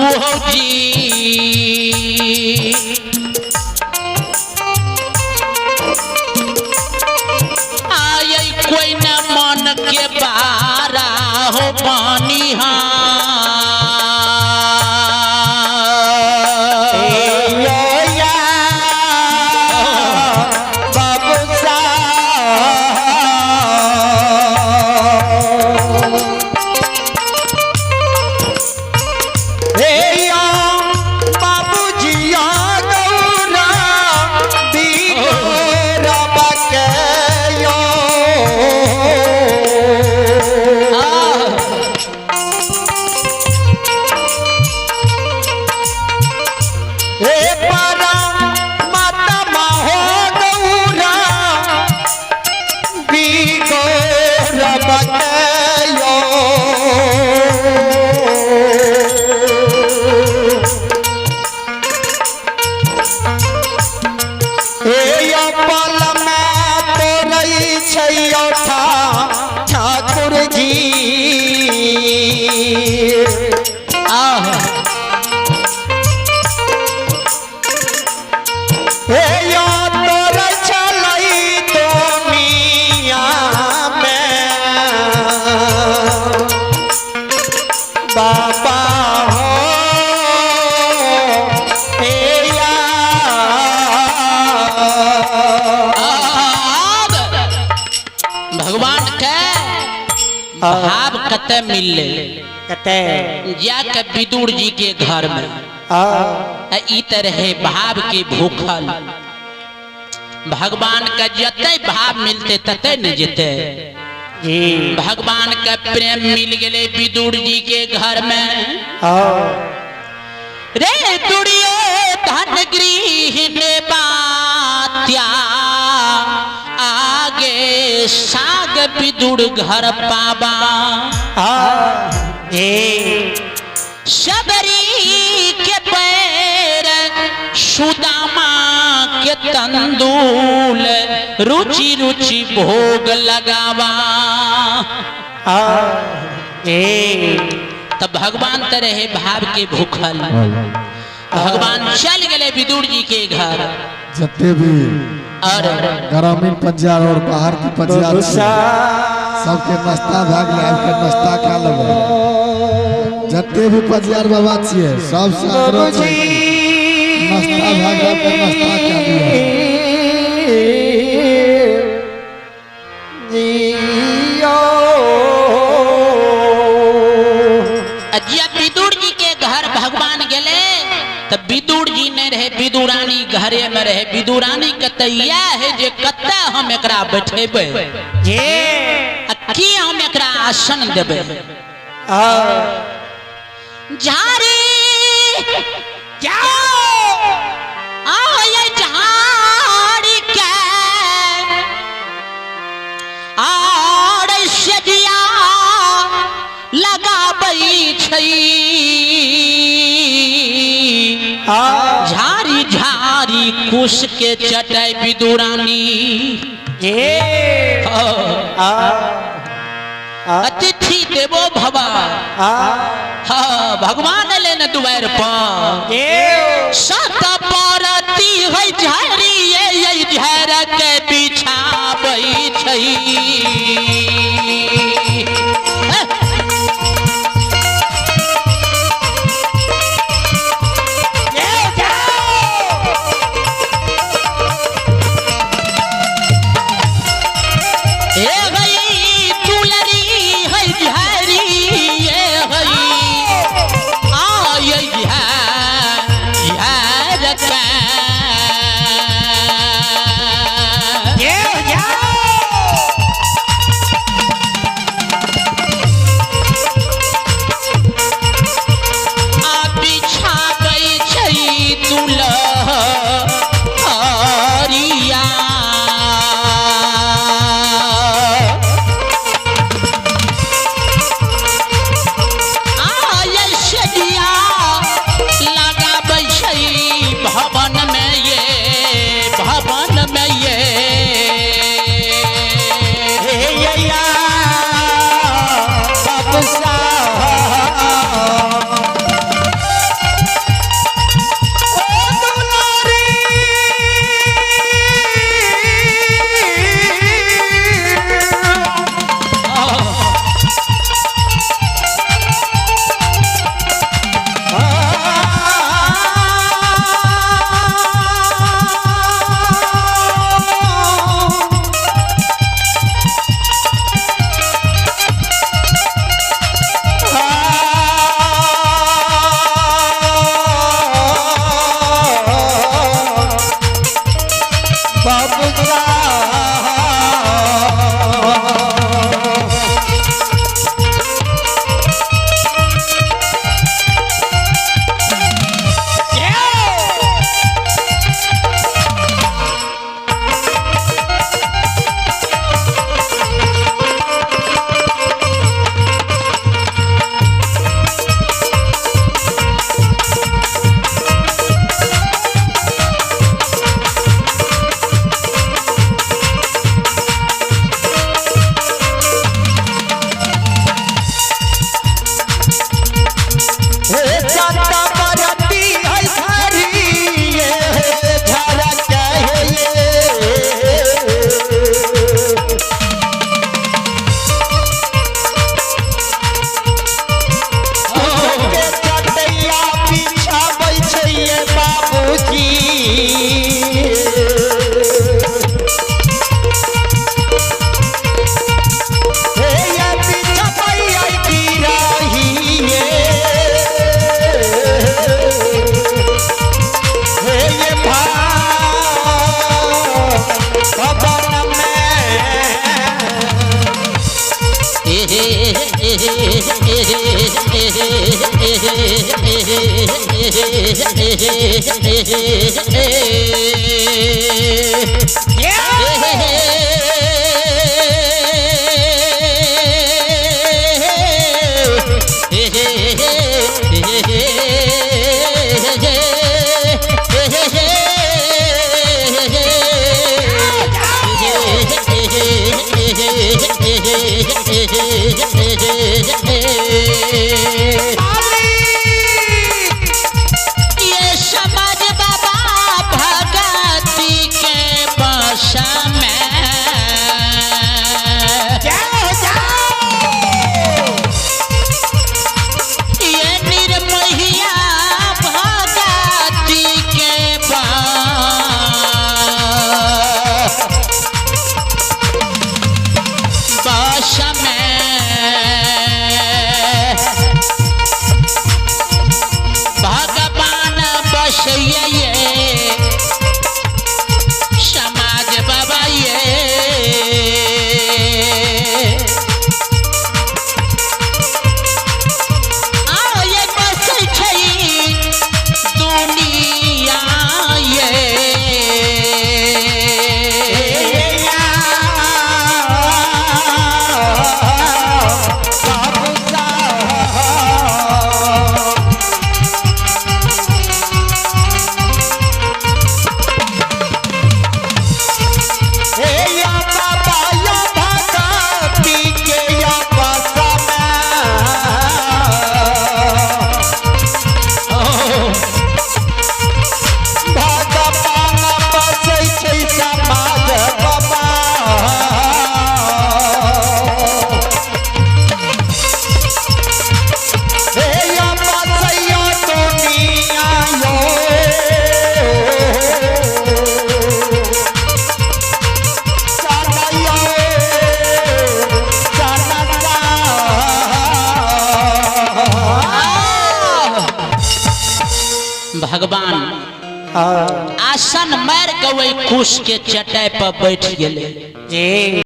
बाबू हो जी। आय कोई न मन के बारा हो पानी ठाकुर जी। आह हे यो तोर चलई दुनिया में बाबा हो हे या। आब भगवान के भाव कते मिलले कते जाके विदुर जी के घर में आ आ ई तरह भाव के भूखल भगवान के जते भाव मिलते तते न जेते। जी भगवान के प्रेम मिल गेले विदुर जी के घर में। आ रे दुर्यो धन गृह ने बात्या आगे साग विदुर घर पाबा। आ जी शबरी के पैर सुदामा के तंदूल रुचि रुचि भोग लगावा। आ जी तब भगवान त रहे भाव के भूखल। भगवान चल गए विदुर जी के घर। जते भी और ग्रामीण पंचायत और बाहर के पंचायत सबके नाश्ता भाग ले आबि के नाश्ता खा लेबै। जते भी पंचायत बाबा छियै सबसे आग्रह छै नाश्ता भाग ले आबि के नाश्ता खा लिअ। जब विदुर जी के घर भगवान गेले तब विदुर जी नहीं रहे, विदुरानी घरे में रहे। विदुरानी के त इएह है जे कते हम एकरा बैठेबै आ की हम एकरा आसन देबै। झाड़ी आय झाड़ी के आर सजिया लगाबै छै। झाड़ी झाड़ी कुश के चटाई विदुरानी। अतिथि देवो भवा। हाँ, भगवान एलै ने दुआरि पर। सत परती है झाड़ी ये झाड़ के बिछाबै छै। ए गई दुलरी है झाड़ी ये गई आय झाड़ के। ये समाज बाबा भगती के बस में। ये निर्मोहिया भगती के बस में। भगवान बसैया ये समाज बाबा ये। आ ये बसै छै दुनिया ये। भगवान आसन मार के वही कुश के चटाई पर बैठ गेले। जी।